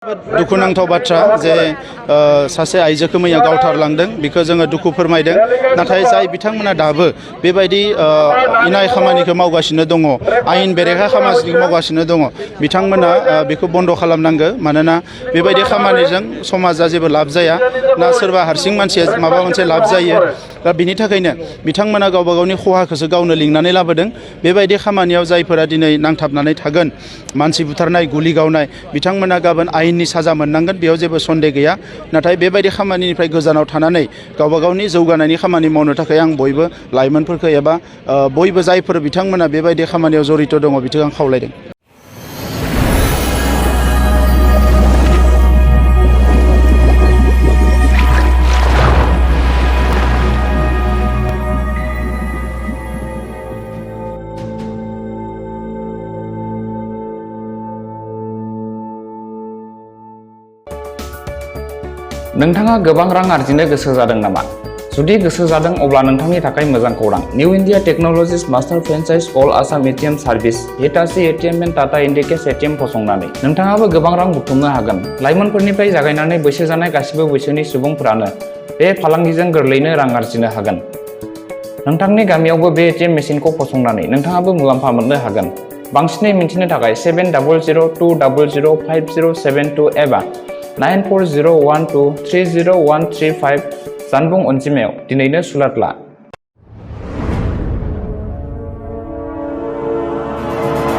दुखुनांथाव बाथ्रा जे सासे आइजोखौ मैया गावथारलांदों बेखौ जोङो दुखु फोरमायदों नाथाय जाय बिथांमोना दाबो बेबायदि इनाय खामानिखौ मावगासिनो दङ आयेन बेरेखा खामानिखौ मावगासिनो दङ बिथांमोना बेखौ बन्द खालामनांगौ मानोना बेबायदि खामानिजों समाजा जेबो लाब जाया ना सोरबा हारसिं मानसिया माबा मोनसे लाब जायो दा बिनि थाखायनो बिथांमोना गावबा गावनि खहाखौसो गावनो लिंनानै लाबोदों बेबायदि खामानियाव जायफोरा दिनै नांथाबनानै थागोन मानसि बुथारनाय गुलि गावनाय बिथांमोना गाबोन आयेननि साजा मोननांगोन बेयाव जेबो सन्देह गैया नाथाय बेबायदि खामानिनिफ्राय गोजानाव थानानै गावबा गावनि जौगानायनि खामानि मावनो थाखाय आं बयबो लाइमोनफोरखौ एबा बयबो जायफोर बिथांमोना बेबायदि खामानियाव जड़ित दङ बिथांखौ आं खावलायदों। नोंथाङा गोबां रां आर्जिनो गोसो जादों नामा? जुदि गोसो जादों अब्ला नोंथांनि थाखाय मोजां खौरां। New India technologies master franchise all Assam ATM service Hitachi ATM and Tata Indicash ATM फसंनानै नोंथाङाबो गोबां रां बुथुमनो हागोन। लाइमोनफोरनिफ्राय जागायनानै बैसो जानाय गासिबो बैसोनि सुबुंफोरानो बे फालांगिजों गोरलैनो रां आर्जिनो हागोन। नोंथांनि गामियावबो बे एटिएम मेसिनखौ फसंनानै नोंथाङाबो मुलाम्फा मोननो हागोन। बांसिनै मिन्थिनो थाखाय 7002005007 एबा 9401230135 जानबुं अनजिमायाव दिनैनो सुलाद ला।